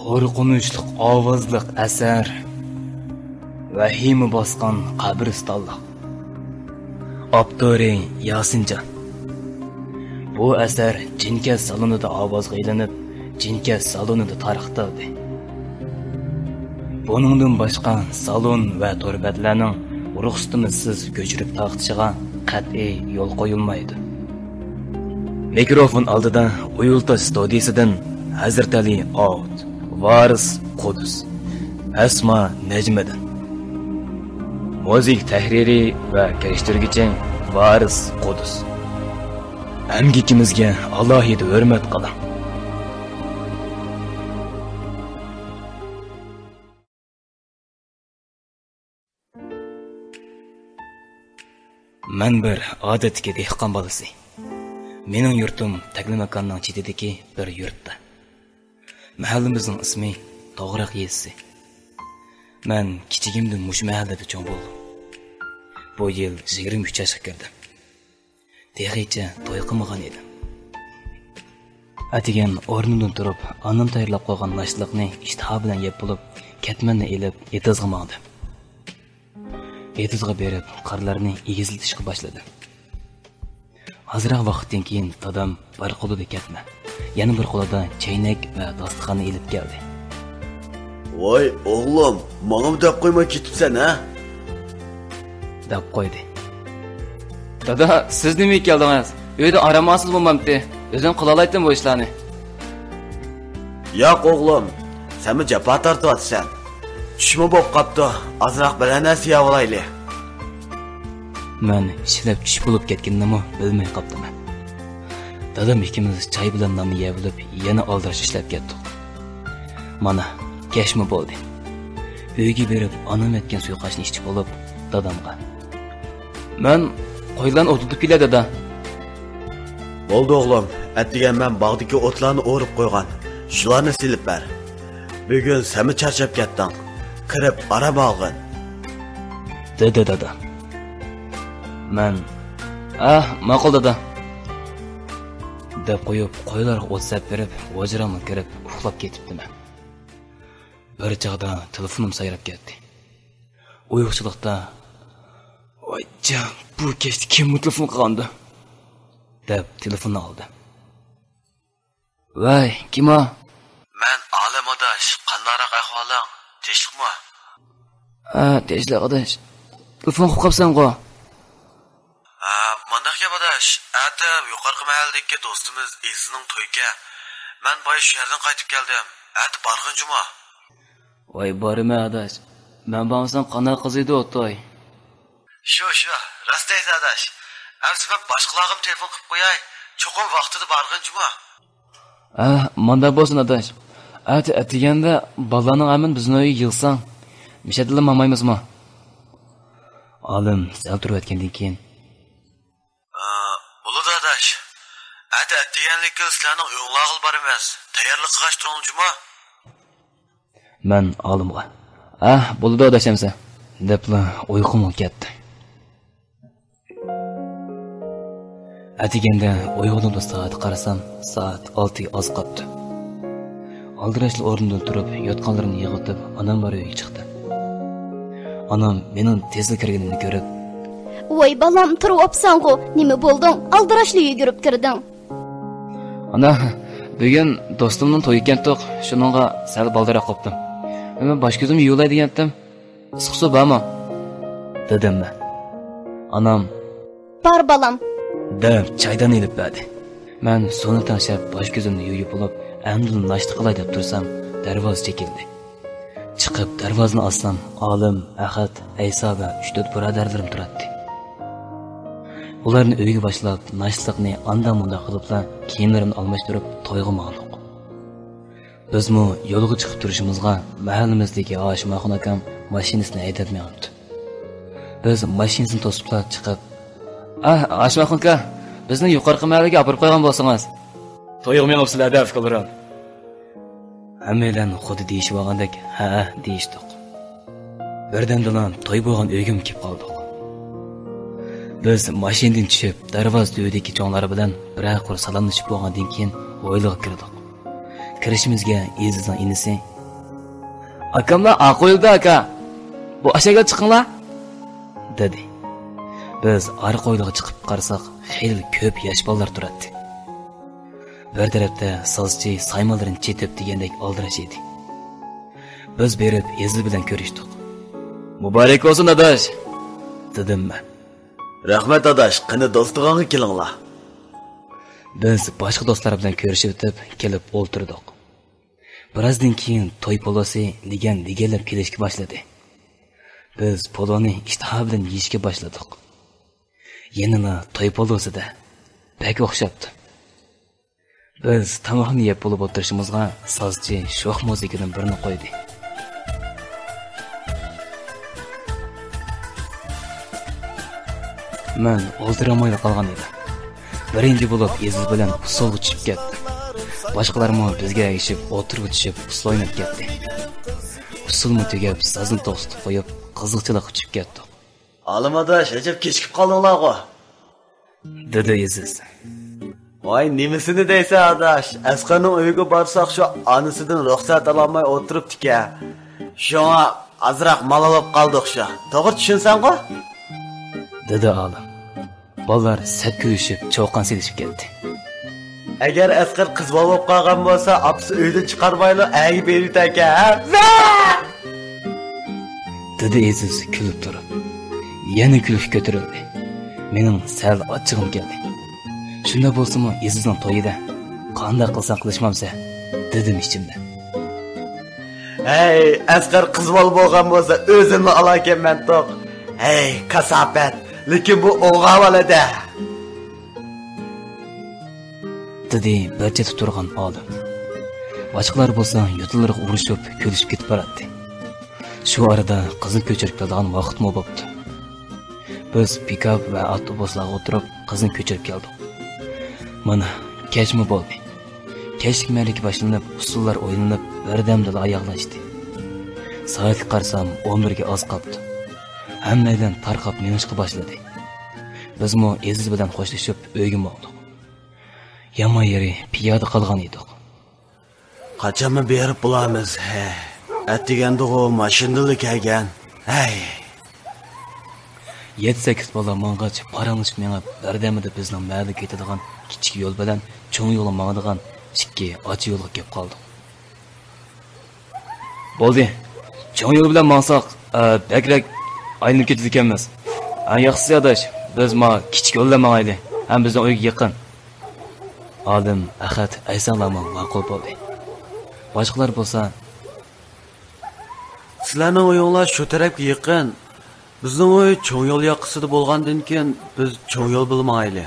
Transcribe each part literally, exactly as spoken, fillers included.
قورقۇنچلۇق ئاۋازلىق ئەسەر. ۋەھىمە باسقان قەبرىستانلىق. ئاپتورى ياسىنجان. بۇ ئەسەر جىنكەس سالونىدا ئاۋازغا ئېلىنىپ، جىنكەس سالونىدا تارقىتىلدى. بۇنىڭدىن باشقا سالون ۋە تور بەتلەرنىڭ رۇخسىتىمىزسىز كۆچۈرۈپ تارقىتىشىغا قەتئىي يول قويۇلمايدۇ. مىكروفون ئالدىدا ئۇيۇلتاش ستۇدىيىسىدىن ھەزرىتەلى ئاۋۇت، ۋارىس قۇدۇس، ئەسما نەجمىدىن. مۇزىكا تەھرىرى ۋە كىرىشتۈرگۈچى ۋارىس قۇدۇس. ئەمگىكىمىزگە ئالاھىدە ھۆرمەت قىلىڭ. مەن بىر ئادەتتىكى دېھقان بالىسى. مېنىڭ يۇرتۇم تەكلىماكاننىڭ چېتىدىكى بىر يۇرتتا. مەھەللىمىزنىڭ ئىسمى توغراق يېزىسى. مەن كىچىكىمدىن مۇشۇ مەھەللىدە چوڭ بولدۇم. بۇ يىل يىگىرمە ئۈچ ياشقا كىردىم. تېخىچە توي قىلمىغان ئىدىم. ئەتىگەن ئورنۇمدىن تۇرۇپ، ئانام تەييارلاپ قويغان ناشتىلىقنى ئىشتىها بىلەن يەپ بولۇپ، كەتمەننى ئېلىپ، ئېتىزغا ماڭدىم. ئېتىزغا بېرىپ، قارلارنى ئېگىزلىتىشقا باشلىدىم. ئازراق ۋاقىتتىن كېيىن دادام بىر قولىدا كەتمەن، يەنە بىر قولىدا چەينەك ۋە داستىخاننى ئېلىپ كەلدى. ۋاي ئوغلۇم، ماڭىمۇ دەپ قويماي كېتىپسەن ھە؟ دەپ قويدى. دادا، سىز نېمىگە كەلدىڭىز؟ ئۆيدە ئارام ئالسىز بولمامتى؟ ئۆزۈم قىلالايتتىم بۇ ئىشلارنى. ياق ئوغلۇم، سەنمۇ جاپا تارتىۋاتىسەن. چۈشمۇ بولۇپ قاپتۇ، ئازراق بىرەر نەرسە يەۋالايلى. مەن ئىشلەپ چۈش بولۇپ كەتكىنىنىمۇ بىلمەي قاپتىمەن. دادام ئىككىمىز چاي بىلەن ناننى يەۋېلىپ، يەنە ئالدىراش ئىشلەپ كەتتۇق. مانا، كەچمۇ بولدى. ئۆيگە بېرىپ، ئانام ئەتكەن سۇيۇقئاشنى ئىچىپ بولۇپ، دادامغا، مەن قويلارنى ئوتلىتىپ كېلەي، دادا. بولدى ئوغلۇم، ئەتىگەن مەن باغدىكى ئوتلارنى ئورۇپ قويغان، شۇلارنى سېلىپ بەر. بۈگۈن سەنمۇ چارچاپ كەتتىڭ، كىرىپ ئارام ئالغىن، دېدى دادا. مەن، ئاھ، ماقۇل دادا، دەپ قويۇپ، قويلارغا ئوت سەپ بېرىپ، ھۇجرامغا كىرىپ ئۇخلاپ كېتىپتىمەن. بىر چاغدا تېلېفونۇم سايراپ كەتتى. ئويغۇقچىلىقتا، ۋاي جان، بۇ كەچتە كىممۇ تېلېفون قىلغاندۇ؟ دەپ تېلېفوننى ئالدىم. ۋەي، كىم ئۇ؟ مەن ئالىم ئاداش، قانداقراق ئەھۋالىڭ؟ تىنچلىقمۇ؟ ھە، تىنچلىق ئاداش. تېلېفون قىلىپ قاپسەنغۇ؟ ھە، مانداق گەپ ئاداش، ئەتە يۇقىرىقى مەھەللىدىكى دوستىمىز ئېزىزنىڭ تويىكەن. مەن بايا شۇ يەردىن قايتىپ كەلدىم. ئەتە بارغىن جۇمۇ. ۋاي بارىمەن ئاداش. مەن بارمىسام قانداق قىزىيدۇ ئۇ توي؟ شۇ، شۇ، راست دەيسەن ئاداش. ئەمسە مەن باشقىلارغىمۇ تېلېفون قىلىپ قوياي. چوقۇم ۋاقتىدا بارغىن جۇمۇ. ھە، مانداق بولسۇن ئاداش. ئەتە ئەتىگەندە بالىلارنىڭ ھەممىنى بىزنىڭ ئۆيگە يىغساڭ، مىشەدىلا ماڭمايمىزمۇ؟ ئالىم سەل تۇرۇۋەتكەندىن كېيىن، ئا، بولىدۇ ئاداش. ئەتە ئەتىگەنلىكى سىلەرنىڭ ئۆيۈڭلارغىلا بارىمىز. تەييارلىق قىلغاچ تۇرۇڭ جۇمۇ. مەن ئالىمغا، ئەھ، بولىدۇ ئاداش ئەمسە، دەپلا ئۇيقۇمغا كەتتىم. ئەتىگەندە ئويغىنىپلا سائەتكە قارىسام، سائەت ئالتە ئاز قاپتۇ. ئالدىراشلا ئورنۇمدىن تۇرۇپ، يوتقانلىرىمنى يىغىۋېتىپ، ئاناملار ئۆيىگە چىقتىم. ئانام مېنىڭ تېزلا كىرگىنىمنى كۆرۈپ، ۋاي بالام، تۇرۇۋاپسەنغۇ، نېمە بولدۇڭ؟ ئالدىراشلا يۈگۈرۈپ كىردىڭ. ئانا، بۈگۈن دوستۇمنىڭ تويى ئىكەنتۇق، شۇنىڭغا سەل بالدۇرراق قوپتۇم. مەن باش كۆزۈمنى يۇيۇۋالاي دېگەنتىم. ئىسسىق سۇ بارمۇ؟ دېدىم مەن. ئانام، بار بالام، دەپ چايدان ئېلىپ بەردى. مەن سۇنى تەڭشەپ باش كۆزۈمنى يۇيۇپ بولۇپ، ئەمدىلا ناشتا قىلاي دەپ تۇرسام، دەرۋازا چېكىلدى. چىقىپ دەرۋازىنى ئاچسام، ئالىم، ئەخەت، ئەيسا ۋە ئۈچ تۆت بۇرادەرلىرىم تۇراتتى. ئۇلارنى ئۆيگە باشلاپ، ناشتىلىقنى ئاندا-مۇندا قىلىپلا، كىيىملىرىمنى ئالماشتۇرۇپ تويغا ماڭدۇق. بىزمۇ يولغا چىقىپ تۇرۇشىمىزغا، مەھەللىمىزدىكى ھاشىم ئاخۇن ئاكام ماشىنىسىنى ھەيدەپ مېڭىپتۇ. بىز ماشىنىسىنى توسۇپلا چىقىپ، ئاھ، ھاشىم ئاخۇن ئاكا، بىزنى يۇقىرىقى مەھەللىگە ئاپىرىپ قويغان بولسىڭىز. تويغا مېڭىپسىلەر-دە، ئۇكىلىرىم. ھەممەيلەن خۇددى دېيىشىۋالغاندەك، ھەئە، دېيىشتۇق. بىردەمدىلا توي بولغان ئۆيگىمۇ كېلىپ قالدۇق. بىز ماشىنىدىن چۈشۈپ، دەرۋازا تۈۋىدىكى چوڭلار بىلەن بىرەر قۇر سالاملىشىپ بولغاندىن كېيىن، ھويلىغا كىردۇق. كىرىشىمىزگە ئېزىزنىڭ ئىنىسى «ئاكاملار ئارقا ھويلىدا، ئاكا. بۇ ئاشەگە چىقىڭلار!» دېدى. بىز ئارقا ھويلىغا چىقىپ قارىساق، خېلى كۆپ ياش بالىلار تۇراتتى. بىر تەرەپتە سازچى سايمانلىرىنى چېتىپ دېگەندەك ئالدىراش ئىدى. بىز بېرىپ ئېزىز بىلەن كۆرۈشتۇق. «مۇبارەك بولسۇن، ئاداش!» دېدىم مەن. «رەھمەت، ئاداش! قېنى، دوستىغاڭغا كېلىڭلار!» بىز باشقا دوستلار بىلەن كۆرۈشۈۋېتىپ كېلىپ ئولتۇردۇق. بىرازدىن كېيىن توي پولۇسى لېگەن لېگەنلەپ كېلىشكە باشلىدى. بىز پولۇنى ئىشتىها بىلەن يېيىشكە باشلىدۇق. يەنىلا توي پولۇسىدە بەك ئوخشاپتۇ. بىز تاماقنى يەپ بولۇپ ئولتۇرۇشىمىزغا سازچى شوخ مۇزىكىدىن بىرنى قويدى. مەن ئولتۇرالمايلا قالغان ئىدىم. بىرىنچى بولۇپ ئېزىز بىلەن ئۇسسۇلغا چۈشۈپ كەتتىم. باشقىلارمۇ بىزگە ئەگىشىپ ئوتتۇرىغا چۈشۈپ ئۇسسۇل ئويناپ كەتتى. ئۇسسۇلمۇ تۈگەپ، سازنى توختىتىپ قويۇپ، قىزىقچىلىققا چۈشۈپ كەتتۇق. «ئالىم ئاداش، ئەجەب كېچىكىپ قالدىڭلارغۇ!» دېدى ئېزىز. «ۋاي، نېمىسىنى دەيسەن، ئاداش؟ ئەسقەرنىڭ ئۆيىگە بارساق، شۇ ئانىسىدىن رۇخسەت ئالالماي ئولتۇرۇپتىكەن. شۇڭا ئازراق مالا بولۇپ قالدۇق شۇ. توغرا چۈشىنىسەنغۇ؟» دېدى ئالىم. بالىلار سەت كۈلۈشۈپ، چۇقان سېلىشىپ كەتتى. «ئەگەر ئەسقەر قىز بالا بولۇپ قالغان بولسا، ئاپىسى ئۆيدىن چىقارمايلا ئەگىپ بېرىۋېتەركەن، ھە؟» دېدى ئېزىز كۈلۈپ تۇرۇپ. يەنە كۈلۈش كۆتۈرۈلدى. مېنىڭ سەل ئاچچىقىم كەلدى. شۇنداق بولسىمۇ ئېزىزنىڭ تويىدا، قانداق قىلساڭ قىلىشمامسەن، دېدىم ئىچىمدە. «ھەي، ئەسقەر قىز بالا بولغان بولسا ئۆزۈملا ئالاركەنمەن توق. ھەي، كاساپەت. لېكىن بۇ ئوغۇل بالا-دە.» دېدى بىر چەتتە تۇرغان ئالىم. باشقىلار بولسا يوتىلىرىغا ئۇرۇشۇپ، كۈلۈشۈپ كېتىپ باراتتى. شۇ ئارىدا قىزنى كۆچۈرۈپ كېلىدىغان ۋاقىتمۇ بوپتۇ. بىز پىكاپ ۋە ئاپتوبۇسلارغا ئولتۇرۇپ، قىزنى كۆچۈرۈپ كەلدۇق. مانا، كەچمۇ بولدى. كەچلىك مەرىكە باشلىنىپ، ئۇسسۇللار ئوينىلىپ، بىردەمدىلا ئاياغلاشتى. سائەتكە قارىسام، ئون بىرگە ئاز قاپتۇ. ھەممەيلەن تارقاپ مېڭىشقا باشلىدى. بىزمۇ ئېزىز بىلەن خوشلىشىپ، ئۆيگە ماڭدۇق. يامان يېرى، پىيادە قالغان ئىدۇق. «قاچانمۇ بېرىپ بولارمىز؟ ھە، ئەتىگەندىغۇ ماشىنىدىلا كەلگەن. ھەي!» يەتتە-سەككىز بالا ماڭغاچ، پاراڭلىشىپ مېڭىپ، بىردەمدە بىزنىڭ مەھەللىگە كېتىدىغان كىچىك يول بىلەن چوڭ يولغا ماڭىدىغان ئىككى ئاچا يولغا كېلىپ قالدۇق. «بولدى، چوڭ يول بىلەن ماڭساق، ئە، بەكرەك ئايلىنىپ كېتىدىكەنمىز. ئەڭ ياخشىسى، ئاداش، بىز ما كىچىك يول بىلەن ماڭايلى، ھەم بىزنىڭ ئۆيگە يېقىن.» ئالىم، ئەخەت، ئەيسالارمۇ ماقۇل بولدى. باشقىلار بولسا، «سىلەرنىڭ ئۆيۈڭلار شۇ تەرەپكە يېقىن. بىزنىڭ ئۆي چوڭ يول ياقىسىدا بولغاندىن كېيىن، بىز چوڭ يول بىلەن ماڭايلى.»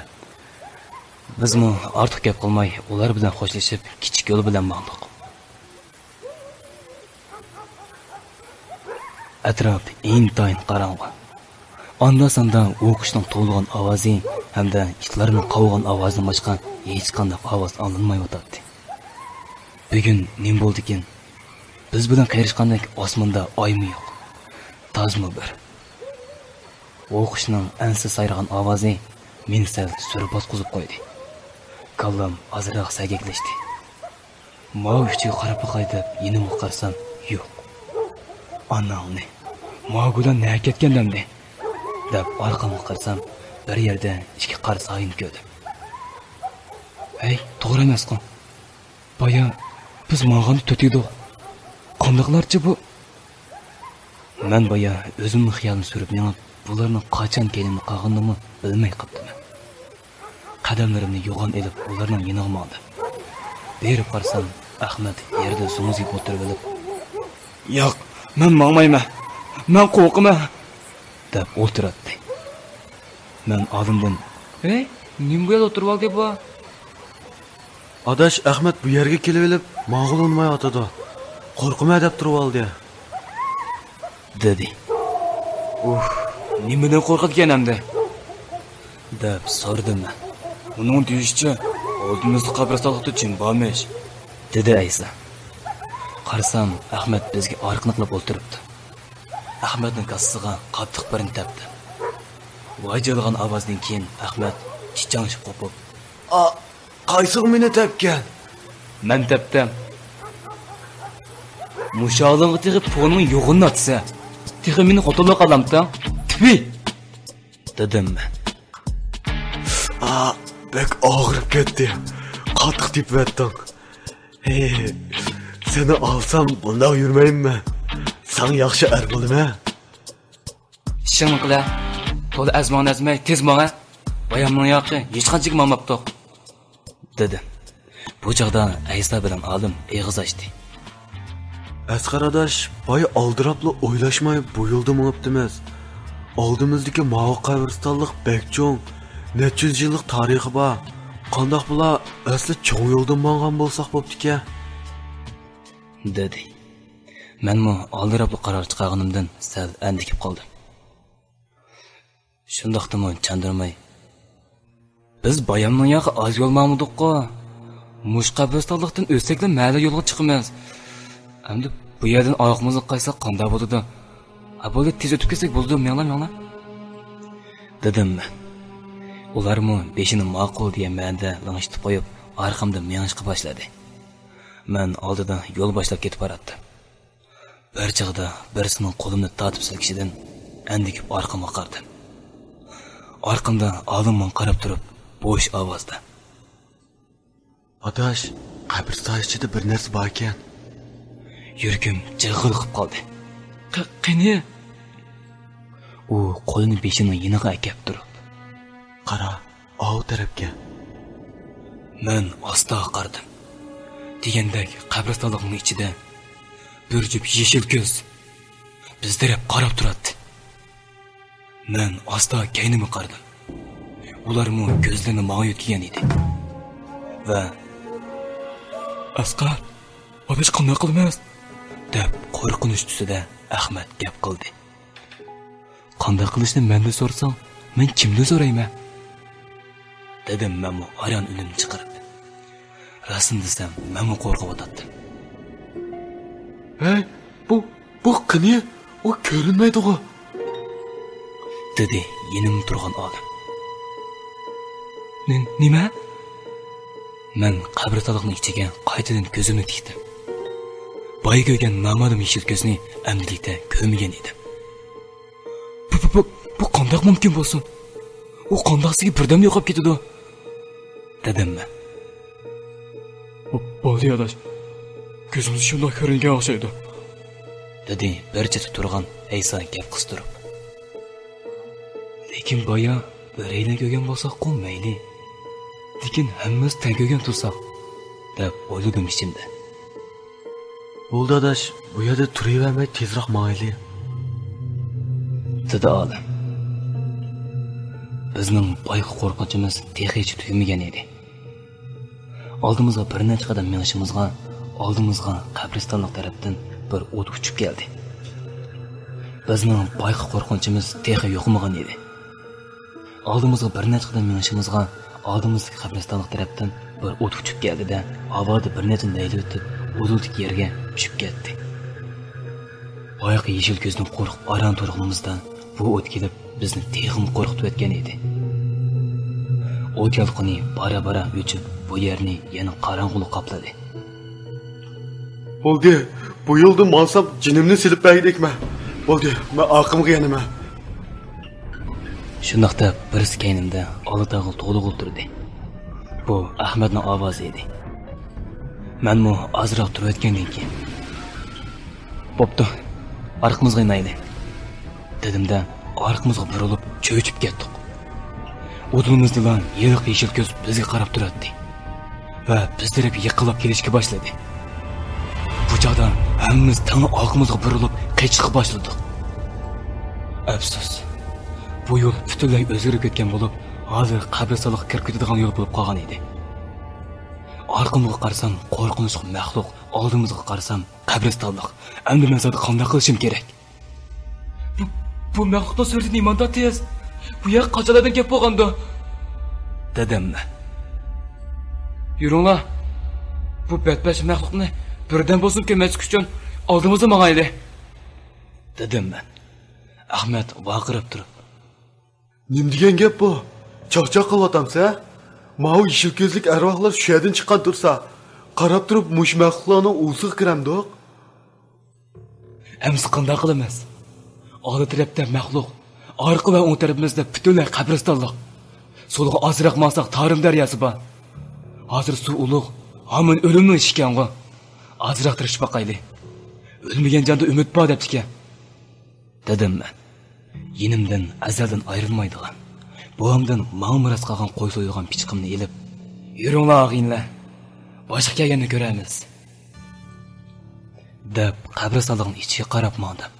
بىزمۇ ئارتۇق گەپ قىلماي، ئۇلار بىلەن خوشلىشىپ، كىچىك يول بىلەن ماڭدۇق. ئەتراپ ئىنتايىن قاراڭغۇ. ئاندا-ساندا ئۇ قۇشنىڭ توۋلىغان ئاۋازى ھەمدە ئىتلارنىڭ قاۋىغان ئاۋازىدىن باشقا ھېچقانداق ئاۋاز ئاڭلانمايۋاتاتتى. بۈگۈن نېمە بولدىكىن؟ بىز بىلەن قېرىشقاندەك ئاسماندا ئايمۇ يوق، تازمۇ بىر. ئۇ قۇشنىڭ ئەنسىز سايرىغان ئاۋازى مېنى سەل سۈر باسقۇزۇپ قويدى. كاللام ئازراق سەگەكلەشتى. ماۋۇ ئۈچىگە قاراپ باقاي دەپ يېنىمغا قارىسام، يوق. ئاناڭنى، ماۋۇ گۇلان نەگە كەتكەن ئەمدى؟ دەپ ئارقامغا قارىسام، بىر يەردە ئىككى قارا سايىنى كۆردۈم. ھەي، توغرا ئەمەسقۇ؟ بايا بىز ماڭغاندا تۆتىدۇق. قانداقلارچە بۇ؟ مەن بايا ئۆزۈمنىڭ خىيالىنى سۈرۈپ مېڭىپ، بۇلارنىڭ قاچان كەينىمدە قالغىنىنىمۇ بىلمەي قاپتىمەن. قەدەملىرىمنى يوغان ئېلىپ، ئۇلارنىڭ يېنىغا ماڭدىم. بېرىپ قارىسام، ئەخمەت يەردە زوڭزىيىپ ئولتۇرۇۋېلىپ، «ياق، مەن ماڭمايمەن، مەن قورقىمەن» دەپ ئولتۇراتتى. مەن ئالىمدىن، «ھەي، نېمە بۇ يەردە ئولتۇرۇۋالدى بۇ؟» «ئاداش، ئەخمەت بۇ يەرگە كېلىۋېلىپ ماڭغىلى ئۇنىمايۋاتىدۇ. قورقىمەن دەپ تۇرۇۋالدى.» دېدى. «ئۇھ، نېمىدىن قورقىدىكەن ئەمدى؟» دەپ سورىدىم مەن. «ئۇنىڭ دېيىشىچە، ئالدىمىزدا قەبرىستانلىقتا جىن بارمىش.» دېدى ئەيسا. قارىسام، ئەخمەت بىزگە ئارقىنى قىلىپ ئولتۇرۇپتۇ. ئەخمەتنىڭ كاسىسىغا قاتتىق بىرنى تەپتىم. ۋايجىرىغان ئاۋازدىن كېيىن ئەخمەت چىچاڭشىپ قوپۇپ، «ئا، قايسىغا مېنى تەپكەن؟» «مەن تەپتىم.» مۇشۇ ھالىڭغا تېخى پونۇڭ يوغىنى ئاتىسەن. تېخى مېنى خوتۇنلۇق ئالامتىڭ؟ تۈفى! دېدىم مەن. ئا، بەك ئاغرىپ كەتتى. قاتتىق تېپىۋەتتىڭ. ھې، سېنى ئالسام بۇنداق يۈرمەيمەن. ساڭا ياخشى ئەر بولىمەن. ئىشىڭنى قىلە. تولا ئەزمەڭنى ئەزمەي، تېز ماڭە. بايامنىڭ ياقى ھېچقانچىگە ماڭماپتۇق. دېدىم. بۇ چاغدا ئەيسا بىلەن ئالىم ئېغىز ئاچتى. ئەسقەر ئاداش، بايا ئالدىراپلا ئويلاشماي بۇ يولدا مېڭىپتىمىز. ئالدىمىزدىكى ماۋۇ قەبرىستانلىق بەك چوڭ، نەچچە يۈز يىللىق تارىخى بار. قانداق بولا، ئەسلى چوڭ يولدىن ماڭغان بولساق بوپتىكەن. دېدى. مەنمۇ ئالدىراپلا قارار چىقارغىنىمدىن سەل ئەندىكىپ قالدىم. شۇنداقتىمۇ چاندۇرماي، بىز بايامنىڭ ياقى ئاز يول ماڭمىدۇققۇ؟ مۇشۇ قەبرىستانلىقتىن ئۆتسەكلا مەھەللە يولىغا چىقىمىز. ئەمدى بۇ يەردىن ئايىغىمىزنى قايساق قانداق بولىدۇ؟ ھە، بولدى، تېز ئۆتۈپ كەتسەك بولىدۇ، مېڭىڭلار، مېڭىڭلار. دېدىم مەن. ئۇلارمۇ بېشىنى ماقۇل دېگەن مەنىدە لىڭشىتىپ قويۇپ، ئارقامدىن مېڭىشقا باشلىدى. مەن ئالدىدا يول باشلاپ كېتىپ باراتتىم. بىر چاغدا بىرسىنىڭ قولۇمنى تارتىپ سىلكىشىدىن ئەندىكىپ ئارقامغا قارىدىم. ئارقامدا ئالىم ماڭا قاراپ تۇرۇپ، بوش ئاۋازدا: «ئاداش، قەبرىستان ئىچىدە بىر نەرسە باركەن.» يۈرىكىم جىغىلقىپ قالدى. «قېنى؟» ئۇ قولىنى بېشىنىڭ يېنىغا ئەكەپ تۇرۇپ: «قارا، ئاۋۇ تەرەپكە.» مەن ئاستا قارىدىم. دېگەندەك، قەبرىستانلىقنىڭ ئىچىدە بىر جۈپ يېشىل كۆز بىز تەرەپ قاراپ تۇراتتى. مەن ئاستا كەينىمگە قارىدىم. ئۇلارمۇ كۆزلىرىنى ماڭا يۆتكىگەن ئىدى. ۋە «ئەسقەر، ئاداش، قانداق قىلىمىز؟» دەپ قورقۇنچ تۈسىدە ئەخمەت گەپ قىلدى. «قانداق قىلىشنى مەندىن سورىساڭ، مەن كىمدىن سورايمەن؟» دېدىم مەنمۇ ئاران ئۈنۈمنى چىقىرىپ. راستىنى دېسەم، مەنمۇ قورقۇۋاتاتتىم. «ھەي، بۇ، بۇ قېنى؟ ئۇ كۆرۈنمەيدىغۇ!» دېدى يېنىمدا تۇرغان ئالىم. «نېمە؟» مەن قەبرىستانلىقنىڭ ئىچىگە قايتىدىن كۆزۈمنى تىكتىم. بايا كۆرگەن نامەلۇم يېشىل كۆزنى ئەمدىلىكتە كۆرمىگەن ئىدىم. «بۇ، بۇ، بۇ، بۇ قانداق مۇمكىن بولسۇن؟ ئۇ قانداقسىگە بىردەمدە يوقاپ كېتىدۇ؟» دېدىم مەن. «بولدى ئاداش، كۆزىمىزگە شۇنداق كۆرۈنگەن ئوخشايدۇ.» دېدى بىر چېتىدە تۇرغان ئەيسا گەپ قىستۇرۇپ. «لېكىن بايا بىرەيلەن كۆرگەن بولساققۇ مەيلى. لېكىن ھەممىمىز تەڭ كۆرگەن تۇرساق» دەپ ئويلىدىم ئىچىمدە. «بولدى ئاداش، بۇ يەردە تۇرۇۋەرمەي تېزراق ماڭايلى.» دېدى ئالىم. بىزنىڭ بايىقى قورقۇنچىمىز تېخىچە تۈگىمىگەن ئىدى. ئالدىمىزغا بىر نەچچە قەدەم مېڭىشىمىزغا، ئالدىمىزغا قەبرىستانلىق تەرەپتىن بىر ئوت ئۇچۇپ كەلدى. بىزنىڭ بايىقى قورقۇنچىمىز تېخى يوقىمىغان ئىدى. ئالدىمىزغا بىر نەچچە قەدەم مېڭىشىمىزغا، ئالدىمىزدىكى قەبرىستانلىق تەرەپتىن بىر ئوت ئۇچۇپ كەلدى-دە، ھاۋادا بىر نەچچە لەيلە ئۆتۈپ، ئۇدۇلدىكى يەرگە چۈشۈپ كەتتى. بايىقى يېشىل كۆزدىن قورقۇپ ئاران تۇرغىنىمىزدا، بۇ ئوت كېلىپ، بىزنى تېخىمۇ قورقۇتۇۋەتكەن ئىدى. ئوت يالقۇنى بارا-بارا ئۆچۈپ، بۇ يەرنى يەنە قاراڭغۇلۇق قاپلىدى. بولدى، بۇ يولدا ماڭسام جېنىمنى سېلىپ بەرگۈدەكمەن. بولدى، مەن ئارقامغا يانىمەن. شۇنداق دەپ بىرسى كەينىمدە ئالدىداغىلى توغرىغىلى تۇردى. بۇ ئەخمەتنىڭ ئاۋازى ئىدى. مەنمۇ ئازراق تۇرۇۋەتكەندىن كېيىن، بوپتۇ، ئارقىمىزغا يانايلى، دېدىم-دە، ئارقىمىزغا بۇرۇلۇپ چۆچۈپ كەتتۇق. ئۇدۇلىمىزدىلا ھېلىقى يېشىل كۆز بىزگە قاراپ تۇراتتى ۋە بىز تەرەپ يېقىنلاپ كېلىشكە باشلىدى. بۇ چاغدا ھەممىمىز تەڭلا ئارقىمىزغا بۇرۇلۇپ قېچىشقا باشلىدۇق. ئەپسۇس، بۇ يول پۈتۈنلەي ئۆزگىرىپ كەتكەن بولۇپ، ھازىر قەبرىستانلىققا كىرىپ كېتىدىغان يول بولۇپ قالغان ئىدى. ئارقىمغا قارىسام، قورقۇنچلۇق مەخلۇق، ئالدىمىزغا قارىسام، قەبرىستانلىق. ئەمدى مەن زادى قانداق قىلىشىم كېرەك؟ بۇ، بۇ مەخلۇقنىڭ سۈرىتى نېمانداق تېز؟ بۇ يەر قاچانلاردىن گەپ بولغاندۇ؟ دېدىم مەن. يۈرۈڭلار، بۇ بەتبەشىر مەخلۇقنى بىردەم بولسۇن كۆرمەسلىك ئۈچۈن ئالدىمىزدا ماڭايلى، دېدىم مەن. ئەخمەت ۋارقىراپ تۇرۇپ. نېمە دېگەن گەپ بۇ؟ چاقچاق قىلىۋاتامسەن؟ ماۋۇ يېشىل كۆزلۈك ئەرۋاھلار شۇ يەردىن چىققان تۇرسا، قاراپ تۇرۇپ مۇشۇ مەخلۇقلارنىڭ ئۇۋىسىغا كىرەمدۇق؟ ئەمسە قانداق قىلىمىز؟ ئالدى تەرەپتە مەخلۇق، ئارقا ۋە ئوڭ تەرىپىمىزدە پۈتۈنلەي قەبرىستانلىق. سولغا ئازراق ماڭساق تارىم دەرياسى بار. ھازىر سۇ ئۇلۇغ، ھامان ئۆلۈمنىڭ ئىشىكەنغۇ. ئازراق تىرىشىپ باقايلى. ئۆلمىگەن جاندا ئۈمىد بار دەپتىكەن. دېدىم مەن. يېنىمدىن ئەزەلدىن ئايرىلمايدىغان، بوۋامدىن ماڭا مىراس قالغان قوي سويىدىغان پىچىقىمنى ئېلىپ، يۈرۈڭلار ئاغىنىلەر، باشقا كەلگەندە كۆرەرمىز، دەپ قەبرىستانلىقنىڭ ئىچىگە قاراپ ماڭدىم.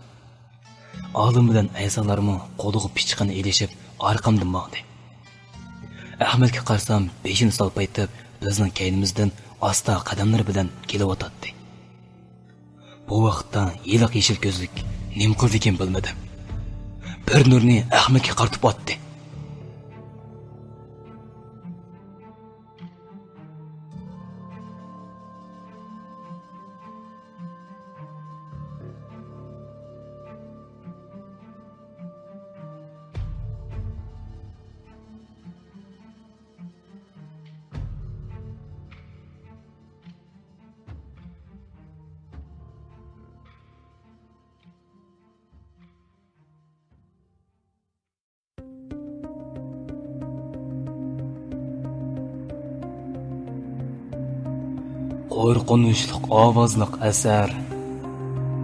ئالىم بىلەن ئەيسالارمۇ قولىغا پىچىقىنى ئېلىشىپ ئارقامدىن ماڭدى. ئەخمەتكە قارىسام بېشىنى سالپايتىپ بىزنىڭ كەينىمىزدىن ئاستا قەدەملىرى بىلەن كېلىۋاتاتتى. بۇ ۋاقىتتا ھېلىقى يېشىل كۆزلۈك نېمە قىلىدىكىن بىلمىدىم. بىر نۇرنى ئەخمەتكە قارىتىپ ئاتتى. قورقۇنچلۇق ئاۋازلىق ئەسەر.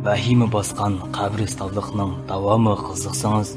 ۋەھىمە باسقان قەبرىستانلىقنىڭ داۋامىغا قىزىقسىڭىز،